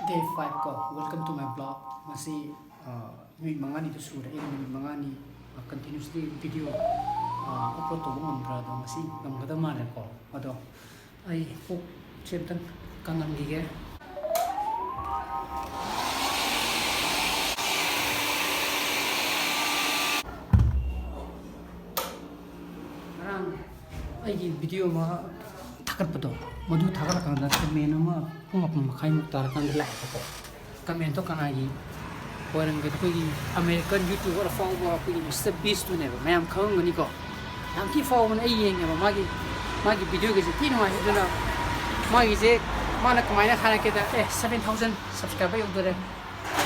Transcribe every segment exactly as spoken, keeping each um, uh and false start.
Day five ꯀꯣ, welcome to my vlog. ꯉꯁꯤ, ꯑ, ꯅꯨꯃꯤꯠ ꯃꯉꯥꯅꯤꯗꯨ ꯁꯨꯔꯦ, ꯑꯩꯅ ꯅꯨꯃꯤꯠ ꯃꯉꯥꯅꯤ, ꯑ, continuously video, ꯑ, upload ꯇꯧꯕ ꯉꯝꯗ꯭ꯔꯥ? ꯑꯗꯣ ꯉꯁꯤ ꯉꯝꯒꯗꯕ ꯃꯥꯜꯂꯦꯀꯣ꯫ ꯑꯗꯣ ꯑꯩ ꯄꯨꯛꯁꯦ ꯑꯝꯇꯪ ꯀꯪꯍꯟꯈꯤꯒꯦ꯫ ꯉꯔꯥꯡ ꯑꯩꯒꯤ video ꯑꯃ ꯊꯥꯒꯠꯄꯗꯣ, ꯃꯗꯨ ꯊꯥꯒꯠꯂꯀꯥꯟꯗ comment ꯑꯃ ꯄꯨꯡ ꯃꯥꯄꯟ ꯃꯈꯥꯏꯃꯨꯛ ꯇꯥꯔꯀꯥꯟꯗ ꯂꯥꯛꯑꯦꯕꯀꯣ꯫ Commentꯇꯣ ꯀꯅꯥꯒꯤ ꯑꯣꯏꯔꯝꯒꯦ? ꯑꯩꯈꯣꯏꯒꯤ American YouTuber ꯑꯐꯥꯎꯕ ꯑꯩꯈꯣꯏꯒꯤ Mister Beastꯇꯨꯅꯦꯕ, ꯃꯌꯥꯝ ꯈꯪꯉꯝꯒꯅꯤꯀꯣ꯫ ꯌꯥꯝ ꯊꯤ ꯐꯥꯎꯕꯅꯦ, ꯑꯩ ꯌꯦꯡꯉꯦꯕ ꯃꯥꯒꯤ, ꯃꯥꯒꯤ videoꯒꯤꯁꯦ ꯊꯤ ꯅꯨꯡꯉꯥꯏ꯫ ꯑꯗꯨꯅ ꯃꯥꯒꯤꯁꯦ, ꯃꯥꯅ ꯀꯃꯥꯏꯅ ꯍꯥꯏꯔꯛꯀꯦꯗ, "ꯑꯦ, seven thousand subscriber ꯌꯧꯗꯣꯔꯦ,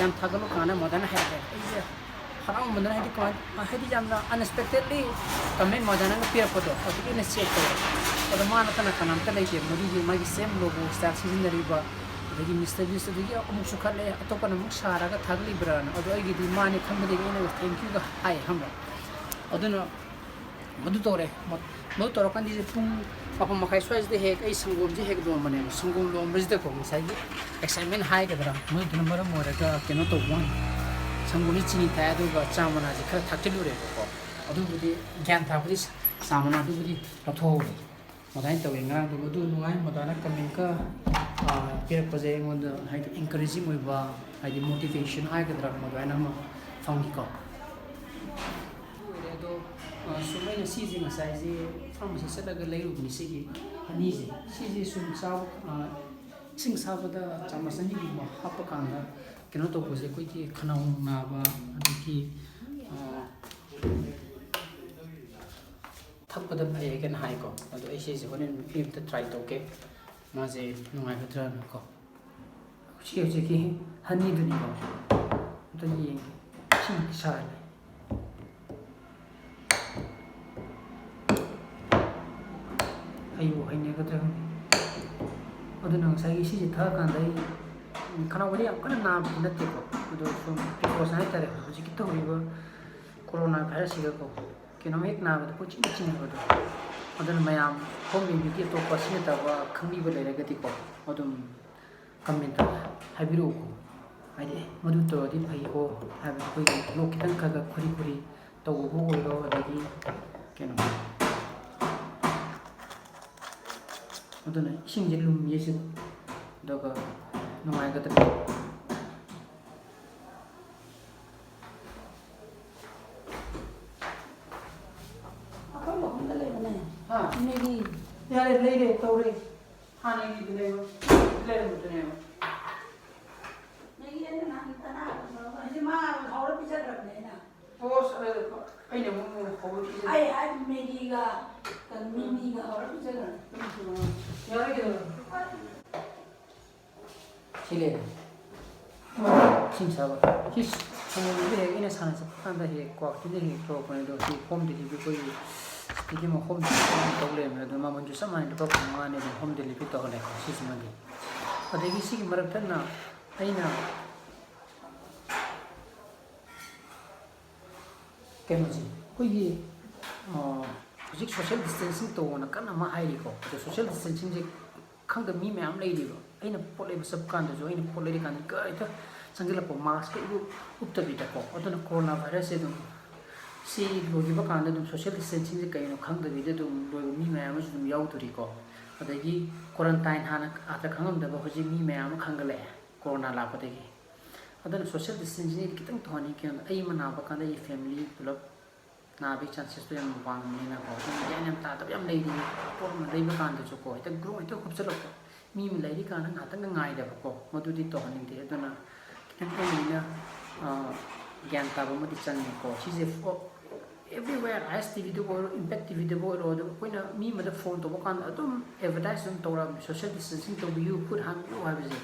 ꯌꯥꯝ ꯊꯥꯒꯠꯂꯨ" ꯀꯥꯏꯅ ꯃꯣꯗꯅ ꯍꯥꯏꯔꯛꯑꯦ꯫ ꯑꯩꯁꯦ ꯍꯔꯥꯎꯃꯟꯗꯅ, ꯍꯥꯏꯗꯤ ꯀꯃꯥꯏ-, ꯍꯥꯏꯗꯤ ꯌꯥꯝꯅ unexpectedly comment ꯃꯣꯗꯅꯒ ꯄꯤꯔꯛꯄꯗꯣ, ꯑꯗꯨꯒꯤ ꯑꯩꯅ check ꯇꯧꯋꯦ꯫ ꯑꯗꯣ ꯃꯥ ꯅꯠꯇꯅ ꯀꯅꯥꯝꯇ ꯂꯩꯇꯦ ꯃꯗꯨꯒꯤ ꯃꯥꯒꯤ same logo style ꯁꯤꯖꯤꯟꯅꯔꯤꯕ, ꯑꯗꯒꯤ Mister Beast ꯑꯗꯒꯤ ꯑꯃꯨꯛꯁꯨ ꯈꯜꯂꯦ, ꯑꯇꯣꯞꯄꯅ ꯑꯃꯨꯛ ꯁꯥꯔꯒ ꯊꯥꯒꯠꯂꯤꯕ꯭ꯔꯥꯅ꯫ ꯑꯗꯣ ꯑꯩꯒꯤꯗꯤ ꯃꯥꯅꯦ ꯈꯟꯕꯗꯒꯤ ꯑꯩꯅ thank youꯒ ꯍꯥꯏ, ꯈꯪꯕ꯭ꯔꯥ? ꯑꯗꯨꯅ ꯃꯗꯨ ꯇꯧꯔꯦ꯫ ꯃ-, ꯃꯗꯨ ꯇꯧꯔꯀꯥꯟꯗ ꯑꯩꯁꯦ ꯄꯨꯡ ꯃꯥꯄꯟ ꯃꯈꯥꯏ ꯁ꯭ꯋꯥꯏꯁꯤꯗ ꯍꯦꯛ ꯑꯩ ꯁꯪꯒꯣꯝꯁꯦ ꯍꯦꯛ ꯂꯣꯟꯕꯅꯦꯕ꯫ ꯁꯪꯒꯣꯝ ꯂꯣꯟꯕꯁꯤꯗꯀꯣ ꯉꯁꯥꯏꯒꯤ excitement ꯍꯥꯏꯒꯗ꯭ꯔꯥ, ꯃꯗꯨꯗꯨꯅ ꯃꯔꯝ ꯑꯣꯏꯔꯒ ꯀꯩꯅꯣ ꯇꯧꯕ ꯋꯥꯅꯤ꯫ ꯁꯪꯒꯣꯝꯁꯦ ꯆꯤꯅꯤ ꯊꯥꯛꯑꯦ, ꯑꯗꯨꯒ ꯆꯥ ꯃꯅꯥꯁꯦ ꯈꯔ ꯊꯥꯛꯆꯤꯜꯂꯨꯔꯦꯕꯀꯣ꯫ ꯑꯗꯨꯕꯨꯗꯤ ꯒ꯭ꯌꯥꯟ ꯇꯥꯕꯨꯗꯤ ꯆꯥ ꯃꯅꯥꯗꯨꯕꯨꯗꯤ ꯂꯧꯊꯣꯛꯍꯧꯔꯦ꯫ ꯑꯗꯨꯃꯥꯏꯅ ꯇꯧꯋꯦ ꯉꯔꯥꯡꯗꯣ꯫ ꯃꯗꯨ ꯅꯨꯡꯉꯥꯏ, ꯃꯣꯗꯥꯅ commentꯀ, ꯑ, ꯄꯤꯔꯛꯄꯁꯦ ꯑꯩꯉꯣꯟꯗ ꯍꯥꯏꯗꯤ encouraging ꯑꯣꯏꯕ, ꯍꯥꯏꯗꯤ motivation ꯍꯥꯏꯒꯗ꯭ꯔꯥ, ꯃꯗꯨꯃꯥꯏꯅ ꯑꯃ ꯐꯪꯈꯤꯀꯣ꯫ ꯑꯗꯨ ꯑꯣꯏꯔꯦ꯫ ꯑꯗꯣ, ꯑ, ꯁꯨꯝ ꯑꯩꯅ ꯁꯤꯁꯦ ꯉꯁꯥꯏꯁꯦ pharmacy ꯆꯠꯂꯒ ꯂꯩꯔꯨꯕꯅꯤ꯫ ꯁꯤꯒꯤ honeyꯁꯦ, ꯁꯤꯁꯦ ꯁꯨꯝ ꯆꯥꯕ, ꯑ, ꯏꯁꯤꯡ ꯑꯁꯥꯕꯗ ꯆꯥꯃꯁ ꯑꯅꯤꯒꯨꯝꯕ ꯍꯥꯞꯄꯀꯥꯟꯗ ꯀꯩꯅꯣ ꯇꯧꯕꯁꯦ, ꯑꯩꯈꯣꯏꯒꯤ ꯈꯅꯥꯎ ꯅꯥꯕ, ꯑꯗꯒꯤ, ꯑ, ꯊꯛꯄꯗ ꯐꯩ ꯍꯥꯏꯅ ꯍꯥꯏꯀꯣ꯫ ꯑꯗꯣ ꯑꯩ ꯁꯤꯁꯦ ꯍꯣꯔꯦꯟ ꯅꯨꯄꯤ ꯑꯝꯇ try ꯇꯧꯒꯦ, ꯃꯥꯁꯦ ꯅꯨꯡꯉꯥꯏꯒꯗ꯭ꯔꯥꯅꯀꯣ꯫ ꯁꯤ ꯍꯧꯖꯤꯛꯀꯤ honeyꯗꯨꯅꯤꯀꯣ, ꯑꯝꯇ ꯌꯦꯡꯒꯦ꯫ ꯏꯁꯤꯡ ꯁꯥꯍꯜꯂꯦ꯫ ꯑꯩꯕꯨ ꯍꯩꯅꯒꯗ꯭ꯔꯥ ꯈꯪꯗꯦ꯫ ꯑꯗꯨꯅ ꯉꯁꯥꯏꯒꯤ ꯁꯤꯁꯦ ꯊꯛꯑꯀꯥꯟꯗ ꯑꯩ ꯈꯅꯥꯎꯒꯗꯤ ꯌꯥꯝ ꯀꯟꯅ ꯅꯥꯕꯗꯤ ꯅꯠꯇꯦꯀꯣ, ꯑꯗꯣ ꯁꯨꯝ precaution ꯍꯥꯏꯇꯥꯔꯦ꯫ ꯍꯧꯖꯤꯛꯀꯤ ꯇꯧꯔꯤꯕ corona virusꯁꯤꯒꯀꯣ, ꯀꯩꯅꯣꯝ ꯍꯦꯛ ꯅꯥꯕꯗ ꯄꯨꯡꯆꯤꯡꯗ ꯆꯤꯡꯕꯗꯣ꯫ ꯑꯗꯨꯅ ꯃꯌꯥꯝ home remedy ꯑꯇꯣꯞꯄ ꯁꯤ ꯅꯠꯇꯕ ꯈꯪꯕꯤꯕ ꯂꯩꯔꯒꯗꯤꯀꯣ, ꯑꯗꯨꯝ ꯀꯃꯦꯟꯇ ꯍꯥꯏꯕꯤꯔꯛꯎꯀꯣ꯫ ꯍꯥꯏꯗꯤ, "ꯑꯦ, ꯃꯗꯨ ꯇꯧꯔꯗꯤ ꯐꯩꯀꯣ" ꯍꯥꯏꯕꯗꯤ ꯑꯩꯈꯣꯏꯒꯤ ꯕ꯭ꯂꯣꯛ ꯈꯤꯇꯪ ꯈꯔ ꯈꯔ ꯈꯨꯔꯤ ꯈꯨꯔꯤ ꯇꯧꯕꯕꯨ ꯑꯣꯏꯔꯣ, ꯑꯗꯒꯤ ꯀꯩꯅꯣ, ꯑꯗꯨꯅ ꯏꯁꯤꯡꯁꯦ ꯂꯨꯝꯃꯤ ꯁꯤꯕꯨ, ꯑꯗꯨꯒ ꯅꯨꯡꯉꯥꯏꯒꯗ꯭ꯔꯥ? ꯑꯩꯈꯣꯏ ꯃꯐꯝꯗ ꯂꯩꯕꯅꯦ꯫ ꯍꯥ? ꯃꯦꯒꯤ꯫ ꯌꯥꯔꯦ, ꯂꯩꯔꯦ, ꯇꯧꯔꯦ꯫ ꯍꯥꯟꯅꯒꯤꯗꯨ ꯂꯩꯔꯣ꯫ ꯂꯩꯔꯝꯕꯗꯨꯅꯦꯕ꯫ ꯃꯦꯒꯤ ꯑꯩꯅ ꯅꯍꯥꯟ ꯇꯅꯥ ꯍꯥꯏꯗꯤ ꯃꯥ ꯍꯧꯔ ꯄꯤꯖꯈ꯭ꯔꯕꯅꯦ ꯑꯩꯅ꯫ ꯑꯣ, ꯑꯁ, ꯑ, ꯑꯩꯅ ꯑꯃꯨꯛ ꯍꯧꯔ ꯄꯤꯖ- ꯑꯩ ꯍꯥꯏ ꯃꯦꯒꯤꯒ ꯃꯤꯃꯤꯒ ꯍꯧꯔ ꯄꯤꯖꯈ꯭ꯔꯕꯅꯦ꯫ ꯌꯥꯔꯦ ꯀꯩꯅꯣ꯫ ꯁꯤ ꯂꯩꯔꯦ꯫ ꯏꯁꯤꯡ ꯁꯥꯕ꯫ ꯁꯤ ꯁꯪꯒꯣꯝꯁꯤꯗꯤ ꯍꯦꯛ ꯑꯩꯅ ꯁꯥꯟꯅ ꯆꯠꯄ ꯀꯥꯟꯗ ꯍꯦꯛ ꯀ꯭ꯋꯥꯀꯩꯊꯦꯜꯗ ꯍꯦꯛ ꯄꯨꯔꯛꯄꯅꯦ, ꯑꯗꯣ ꯁꯤ ꯍꯣꯝ ꯗꯦꯂꯤꯚꯔꯤ ꯑꯩꯈꯣꯏꯒꯤ ꯁꯤꯗꯒꯤ ꯑꯃꯨꯛ ꯍꯣꯝ ꯗꯦꯂꯤꯚꯔꯤ ꯇꯧ ꯂꯩꯔꯝꯃꯦ꯫ ꯑꯗꯣ ꯃꯃꯜꯁꯨ ꯆꯞ ꯃꯥꯟꯅꯩ, ꯂꯨꯄꯥ ꯀꯨꯟ ꯃꯉꯥꯅꯦ ꯑꯗꯨꯝ ꯍꯣꯝ ꯗꯦꯂꯤꯚꯔꯤ ꯇꯧꯍꯜꯂꯦꯀꯣ ꯁꯤꯁꯤꯃꯗꯤ꯫ ꯑꯗꯒꯤ ꯁꯤꯒꯤ ꯃꯔꯛ ꯊꯠꯅ ꯑꯩꯅ ꯀꯩꯅꯣꯁꯦ, ꯑꯩꯈꯣꯏꯒꯤ, ꯑ, ꯍꯧꯖꯤꯛ ꯁꯣꯁꯤꯌꯦꯜ ꯗꯤꯁꯇꯦꯟꯁꯤꯡ ꯇꯧꯑꯣꯅ ꯀꯟꯅ ꯑꯃ ꯍꯥꯏꯔꯤꯀꯣ꯫ ꯑꯗꯣ ꯁꯣꯁꯤꯌꯦꯜ ꯗꯤꯁꯇꯦꯟꯁꯤꯡꯁꯦ ꯈꯪꯗꯕ ꯃꯤ ꯃꯌꯥꯝ ꯂꯩꯔꯤꯕ꯫ ꯑꯩꯅ ꯄꯣꯠ ꯂꯩꯕ ꯆꯠꯄ ꯀꯥꯟꯗꯁꯨ, ꯑꯩꯅ ꯄꯣꯠ ꯂꯩꯔꯤꯀꯥꯟꯗ ꯒ-, ꯍꯦꯛꯇ ꯆꯪꯁꯤꯜꯂꯛꯄ, ꯃꯥꯁꯀ ꯏꯎ-, ꯎꯞꯇꯕꯤꯗꯀꯣ꯫ ꯑꯗꯨꯅ ꯀꯣꯔꯣꯅꯥ ꯚꯥꯏꯔꯁꯁꯦ ꯑꯗꯨꯝ ꯁꯤ ꯂꯣꯏꯈꯤꯕ ꯀꯥꯟꯗ ꯑꯗꯨꯝ ꯁꯣꯁꯤꯌꯦꯜ ꯗꯤꯁꯇꯦꯟꯁꯤꯡꯁꯦ ꯀꯩꯅꯣ ꯈꯪꯗꯕꯤꯗ ꯑꯗꯨꯝ ꯂꯣꯏꯕ ꯃꯤ ꯃꯌꯥꯝ ꯑꯃꯁꯨ ꯑꯗꯨꯝ ꯌꯥꯎꯗꯣꯔꯤꯀꯣ꯫ ꯑꯗꯒꯤ ꯀ꯭ꯋꯥꯔꯟꯇꯥꯏꯟ ꯍꯥꯟꯅ ꯑꯥꯗ ꯈꯪꯉꯝꯗꯕ ꯍꯧꯖꯤꯛ ꯃꯤ ꯃꯌꯥꯝ ꯑꯃ ꯈꯪꯒꯠꯂꯛꯑꯦ ꯀꯣꯔꯣꯅꯥ ꯂꯥꯛꯄꯗꯒꯤ꯫ ꯑꯗꯨꯅ ꯁꯣꯁꯤꯌꯦꯜ ꯗꯤꯁꯇꯦꯟꯁꯤꯡꯁꯦ ꯈꯤꯇꯪ ꯇꯧꯍꯟꯅꯤꯡꯉꯤ꯫ ꯀꯩꯒꯤꯅꯣꯗ ꯑꯩ ꯑꯃ ꯅꯥꯕ ꯀꯥꯟꯗ ꯑꯩꯒꯤ ꯐꯦꯃꯤꯂꯤ ꯄꯨꯂꯞ ꯅꯥꯕꯒꯤ ꯆꯥꯟꯁꯦꯁꯇꯣ ꯌꯥꯝ ꯋꯥꯡꯕꯅꯤꯅꯀꯣ꯫ ꯑꯗꯨꯅ ꯒ꯭ꯌꯥꯟ ꯌꯥꯝ ꯇꯥꯗꯕ ꯌꯥꯝ ꯂꯩꯔꯤ꯫ ꯄꯣꯠ ꯑꯃ ꯂꯩꯕ ꯀꯥꯟꯗꯁꯨꯀꯣ, ꯍꯦꯛꯇ ꯒ꯭ꯔꯨꯞ ꯍꯦꯛꯇ ꯍꯨꯞꯆꯜꯂꯛꯄ꯫ ꯃꯤ ꯑꯃ ꯂꯩꯔꯤꯀꯥꯟꯗ ꯉꯥꯏꯍꯥꯛꯇꯪꯒ ꯉꯥꯏꯗꯕꯀꯣ, ꯃꯗꯨꯗꯤ ꯇꯧꯍꯟꯅꯤꯡꯗꯦ꯫ ꯑꯗꯨꯅ ꯈꯤꯇꯪ ꯑꯩꯅ, ꯑ, ꯒ꯭ꯌꯥꯟ ꯇꯥꯕ ꯑꯃꯗꯤ ꯆꯪꯉꯦꯀꯣ꯫ ꯁꯤꯁꯦ ꯑꯦꯕ꯭ꯔꯤꯋꯦꯌꯔ, ꯑꯥꯏ ꯑꯦꯁ ꯇꯤ ꯚꯤꯗꯕꯨ ꯑꯣꯏꯔꯣ, ꯏꯝꯄꯦꯛ ꯇꯤ ꯚꯤꯗꯕꯨ ꯑꯣꯏꯔꯣ, ꯑꯗꯨꯝ ꯑꯩꯈꯣꯏꯅ ꯃꯤ ꯑꯃꯗ ꯐꯣꯟ ꯇꯧꯕ ꯀꯥꯟꯗ ꯑꯗꯨꯝ ꯑꯦꯗꯚꯔꯇꯥꯏꯁ ꯑꯗꯨꯝ ꯇꯧꯔꯛꯑꯕꯅꯤ, "ꯁꯣꯁꯤꯌꯦꯜ ꯗꯤꯁꯇꯦꯟꯁꯤꯡ ꯇꯧꯕꯤꯌꯨ, ꯈꯨꯠ ꯍꯥꯝꯕꯤꯌꯨ" ꯍꯥꯏꯕꯁꯦ꯫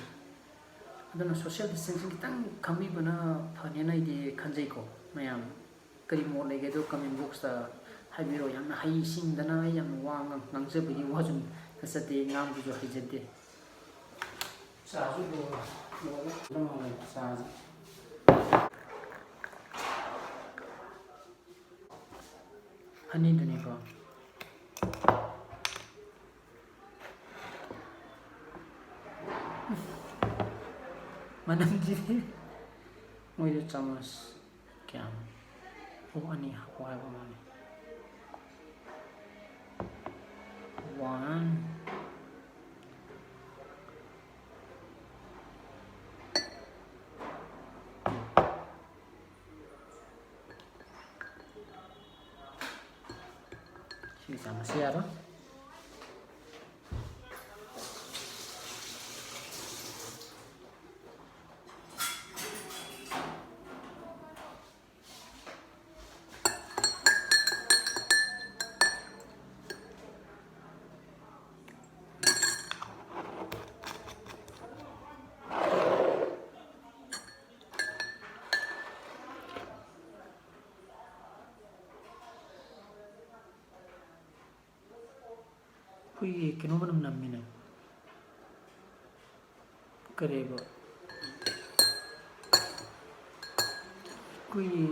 ꯑꯗꯨꯅ ꯁꯣꯁꯤꯌꯦꯜ ꯗꯤꯁꯇꯦꯟꯁꯤꯡ ꯈꯤꯇꯪ ꯈꯪꯕꯤꯕꯅ ꯐꯅꯦꯅ ꯑꯩꯗꯤ ꯈꯟꯖꯩꯀꯣ꯫ ꯃꯌꯥꯝ ꯀꯔꯤ ꯃꯣꯠ ꯂꯩꯒꯦ ꯑꯗꯣ ꯀꯃꯦꯟ ꯕꯣꯛꯁꯇ ꯍꯥꯏꯕꯤꯔꯛꯑꯣ꯫ ꯌꯥꯝꯅ ꯍꯩꯁꯤꯡꯗꯅ ꯑꯩ ꯌꯥꯝꯅ ꯋꯥ ꯉꯥꯡ-, ꯉꯥꯡꯖꯕꯒꯤ ꯋꯥꯁꯨ ꯅꯠꯆꯗꯦ, ꯉꯥꯡꯕꯁꯨ ꯍꯩꯖꯗꯦ꯫ ꯆꯥꯁꯨ ꯂꯣꯏꯔꯦ, ꯂꯣꯏꯔꯦ, ꯂꯣꯏꯔꯦ, ꯆꯥꯁꯦ꯫ ꯑꯅꯤꯗꯨꯅꯤꯀꯣ꯫ ꯃꯅꯝꯁꯤꯗꯤ꯫ ꯃꯣꯏꯗꯣ ꯆꯥꯃꯁ ꯀꯌꯥꯝ? ꯑꯣ, ꯑꯅꯤ ꯍꯥꯞꯄꯣ ꯍꯥꯏꯕ ꯃꯥꯜꯂꯦ꯫ One꯫ ꯁꯤꯒꯤ ꯆꯥꯃꯁꯁꯤ ꯌꯥꯔꯣꯏ꯫ ꯑꯩꯈꯣꯏꯒꯤ ꯀꯩꯅꯣ ꯃꯅꯝ ꯅꯝꯃꯤꯅꯦ꯫ ꯀꯔꯤꯕ? ꯑꯩꯈꯣꯏꯒꯤ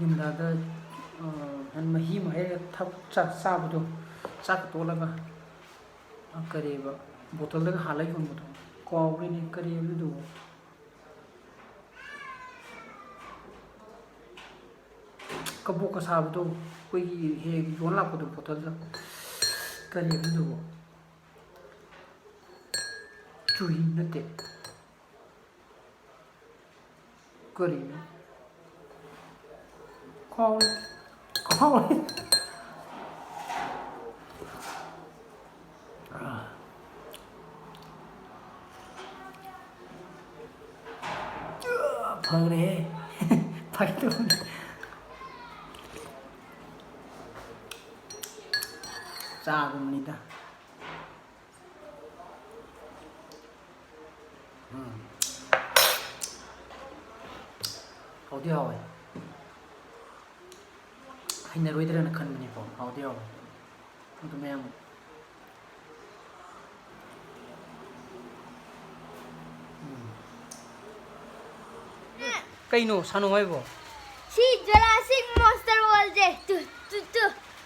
ꯏꯪꯊꯝꯊꯥꯗ, ꯑ, ꯃꯍꯤ ꯑꯃ ꯍꯩꯔꯒ ꯊꯛ-, ꯆꯥꯛ ꯆꯥꯕꯗꯣ, ꯆꯥꯛꯀ ꯇꯣꯠꯂꯒ, ꯑ, ꯀꯔꯤꯕ? ꯕꯣꯇꯜꯗꯒ ꯍꯥꯜꯂꯒ ꯌꯣꯟꯕꯗꯣ, ꯀꯥꯎꯈ꯭ꯔꯦꯅꯦ, ꯀꯔꯤꯕ ꯑꯗꯨꯗꯨꯕꯨ? ꯀꯕꯣꯛꯀ ꯁꯥꯕꯗꯣ, ꯑꯩꯈꯣꯏꯒꯤ ꯍꯦꯛ ꯌꯣꯟ ꯂꯥꯛꯄꯗꯣ ꯕꯣꯇꯜꯗ꯫ ꯀꯔꯤ ꯑꯗꯨꯗꯨꯕꯣ? ꯆꯨꯍꯤ ꯅꯠꯇꯦ꯫ ꯀꯔꯤꯅꯣ? ꯀꯥꯎꯔꯦ꯫ ꯀꯥꯎꯔꯦ꯫ ꯐꯈ꯭ꯔꯦꯍꯦ꯫ ꯐꯥꯒꯤ ꯇꯧꯕꯅꯤ꯫ ꯆꯥꯒꯨꯝꯅꯤꯗ꯫ ꯎꯝ꯫ ꯍꯥꯎꯗꯤ ꯍꯥꯎꯋꯦ꯫ ꯍꯩꯅꯔꯣꯏꯗ꯭ꯔꯅ ꯈꯟꯕꯅꯤꯀꯣ, ꯍꯥꯎꯗꯤ ꯍꯥꯎꯋꯦ꯫ ꯑꯗꯨ ꯃꯌꯥꯝ, ꯎꯝ꯫ ꯀꯩꯅꯣ ꯁꯥꯅꯨ ꯍꯥꯏꯕꯣ? ꯁꯤ Jurassic Monster World ꯁꯦ꯫ ꯇꯨ, ꯇꯨ, ꯇꯨ꯫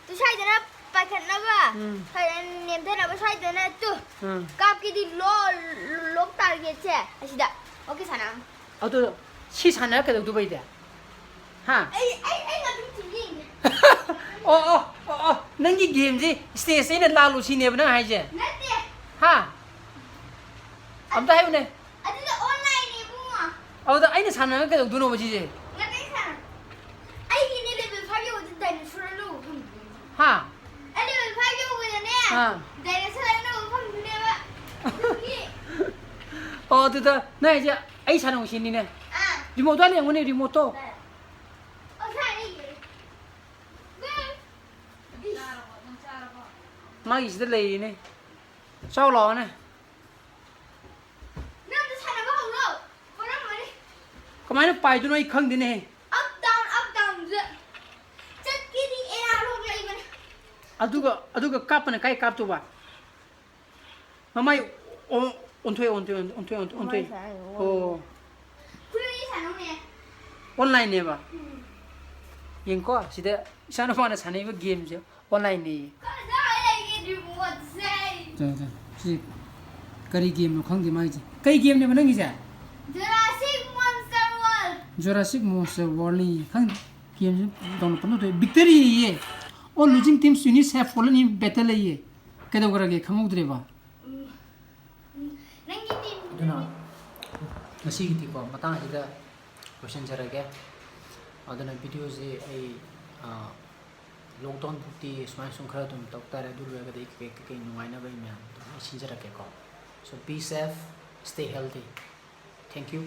ꯇꯨ ꯁ꯭ꯋꯥꯏꯗꯅ ꯄꯥꯏꯈꯠꯅꯕ, ꯎꯝ꯫ ꯁ꯭ꯋꯥꯏꯗꯅ ꯅꯦꯝꯊꯅꯕ, ꯁ꯭ꯋꯥꯏꯗꯅ ꯇꯨ꯫ ꯎꯝ꯫ ꯀꯥꯞꯀꯦꯗꯤ ꯂꯣ-, lock target ꯁꯦ ꯑꯁꯤꯗ꯫ ꯑꯣꯀꯦ ꯁꯥꯟꯅ꯫ ꯑꯗꯨ ꯁꯤ ꯁꯥꯟꯅꯔ ꯀꯩꯗꯧꯗꯣꯏꯕ ꯑꯩꯗꯤ? ꯍꯥ? ꯑꯩ ꯑꯩ ꯑꯩ ꯃꯇꯨꯡ ꯊꯤꯕ ꯌꯦꯡꯒꯦ꯫ ꯑꯣ ꯑꯣ ꯑꯣ ꯑꯣ, ꯅꯪꯒꯤ ꯒꯦꯝꯁꯤ ꯁ꯭ꯇꯦꯖ ꯑꯩꯅ ꯂꯥꯜꯂꯨ ꯁꯤꯅꯦꯕ ꯅꯪ ꯍꯥꯏꯁꯦ? ꯅꯠꯇꯦ꯫ ꯍꯥ? ꯑꯝꯇ ꯍꯥꯏꯌꯨꯅꯦ꯫ ꯑꯗꯨꯗ ꯑꯣꯟꯂꯥꯏꯟꯅꯦ ꯏꯕꯨꯡꯉꯣ꯫ ꯑꯗꯨꯗ ꯑꯩꯅ ꯁꯥꯟꯅꯔꯒ ꯀꯩꯗꯧꯗꯣꯏꯅꯣꯕ ꯁꯤꯁꯦ? ꯅꯠꯇꯦ ꯁꯥꯟꯅ꯫ ꯑꯩꯒꯤꯅꯦ ꯂꯦꯚꯦꯜ ꯐꯥꯏꯚ ꯌꯧꯕꯗ ꯗꯥꯏꯅꯣꯁꯣꯔ ꯑꯅꯧꯕ ꯐꯪꯗꯣꯏꯅꯦ꯫ ꯍꯥ? ꯑꯩ ꯂꯦꯚꯦꯜ ꯐꯥꯏꯚ ꯌꯧꯕꯗꯅꯦ ꯑꯥ꯫ ꯗꯥꯏꯅꯣꯁꯣꯔ ꯑꯅꯧꯕ ꯐꯪꯗꯣꯏꯅꯦꯕ꯫ ꯑꯗꯨꯒꯤ ꯑꯣ, ꯑꯗꯨꯗ ꯅꯪ ꯍꯥꯏꯁꯦ ꯑꯩ ꯁꯥꯟꯅꯧ ꯁꯤꯅꯤꯅꯦ? ꯑꯥ꯫ ꯔꯤꯃꯣꯠꯇꯣ ꯍꯥꯟꯅ ꯌꯦꯡꯉꯨꯅꯦ, ꯔꯤꯃꯣꯠꯇꯣ꯫ ꯑꯣ, ꯁꯥꯟꯅ ꯌꯦꯡꯒꯦ꯫ ꯎꯝ꯫ ꯃꯥꯒꯤꯁꯤꯗ ꯂꯩꯔꯤꯅꯦ꯫ ꯆꯥꯎ ꯂꯥꯛꯑꯣꯅꯦ꯫ ꯅꯪꯁꯨ ꯁꯥꯟꯅꯕ ꯍꯧꯔꯣ꯫ ꯄꯣꯔꯝꯃꯅꯤ꯫ ꯀꯃꯥꯏꯅ ꯄꯥꯏꯗꯣꯏꯅꯣ ꯑꯩ ꯈꯪꯗꯦꯅꯦꯍꯦ꯫ Up down, up down ꯗ꯫ ꯆꯠꯀꯦꯗꯤ ꯑꯦꯔꯥ ꯂꯣꯛ ꯂꯩꯕꯅꯦ꯫ ꯑꯗꯨꯒ, ꯑꯗꯨꯒ ꯀꯥꯞꯄꯅ ꯀꯥꯏ ꯀꯥꯞꯇꯧꯕ? ꯃꯃꯥꯏ ꯑꯣ-, ꯑꯣꯟꯊꯣꯛꯑꯦ, ꯑꯣꯟꯊꯣꯛꯑꯦ, ꯑꯣꯟꯊꯣꯛꯑꯦ, ꯑꯣꯟꯊꯣꯛꯑꯦ꯫ ꯃꯃꯥꯏ ꯁꯥꯏ, ꯑꯣ꯫ ꯑꯣ꯫ ꯈꯨꯔꯨ ꯁꯥꯟꯅꯧꯅꯦ꯫ ꯑꯣꯟꯂꯥꯏꯟꯅꯦꯕ? ꯎꯝ꯫ ꯌꯦꯡꯀꯣ, ꯁꯤꯗ ꯏꯆꯥꯅꯨꯄꯥꯅ ꯁꯥꯟꯅꯔꯤꯕ ꯒꯦꯝꯁꯦ ꯑꯣꯟꯂꯥꯏꯟꯅꯦꯌꯦ꯫ ꯀꯗꯥꯏꯗꯒꯤ ꯔꯤꯃꯣꯠꯁꯦ? ꯁꯦ, ꯁꯦ, ꯁꯤ ꯀꯔꯤ ꯒꯦꯝꯅꯣ ꯈꯪꯗꯦ ꯃꯥꯒꯤꯁꯦ꯫ ꯀꯔꯤ ꯒꯦꯝꯅꯦꯕ ꯅꯪꯒꯤꯁꯦ? Jurassic Monster World꯫ Jurassic Monster World ꯅꯤ꯫ ꯈꯪꯗꯦ꯫ ꯒꯦꯝꯁꯦ ꯗꯥꯎꯟꯂꯣꯗ ꯄꯪꯇꯧ ꯇꯧꯏ꯫ ꯕꯤꯛꯇꯔꯤ ꯌꯦ꯫ All losing teams units have fallen in battle ꯌꯦ꯫ ꯀꯩꯗꯧꯈ꯭ꯔꯒꯦ ꯈꯪꯍꯧꯗ꯭ꯔꯦꯕ꯫ ꯎꯝ꯫ ꯎꯝ꯫ ꯅꯪꯒꯤ ꯇꯤꯝ꯫ ꯑꯗꯨꯅ ꯉꯁꯤꯒꯤꯗꯤꯀꯣ ꯃꯇꯥꯡ ꯑꯁꯤꯗ ꯂꯣꯏꯁꯤꯟꯖꯔꯒꯦ꯫ ꯑꯗꯨꯅ ꯚꯤꯗꯤꯑꯣꯁꯤ ꯑꯩ, ꯑ, ꯂꯣꯛꯗꯥꯎꯟ ꯐꯥꯎꯇꯤ ꯁꯨꯃꯥꯏꯅ ꯁꯨꯝ ꯈꯔ ꯑꯗꯨꯝ ꯇꯧ ꯇꯥꯔꯦ꯫ ꯑꯗꯨ ꯂꯣꯏꯔꯒꯗꯤ ꯑꯩ ꯀꯩꯀꯩ, ꯀꯩꯀꯩ ꯅꯨꯡꯉꯥꯏꯅꯕ ꯑꯩ ꯃꯌꯥꯝ ꯑꯗꯨꯝ ꯑꯩ ꯁꯤꯟꯖꯔꯛꯀꯦꯀꯣ꯫ So be safe, stay healthy. Thank you.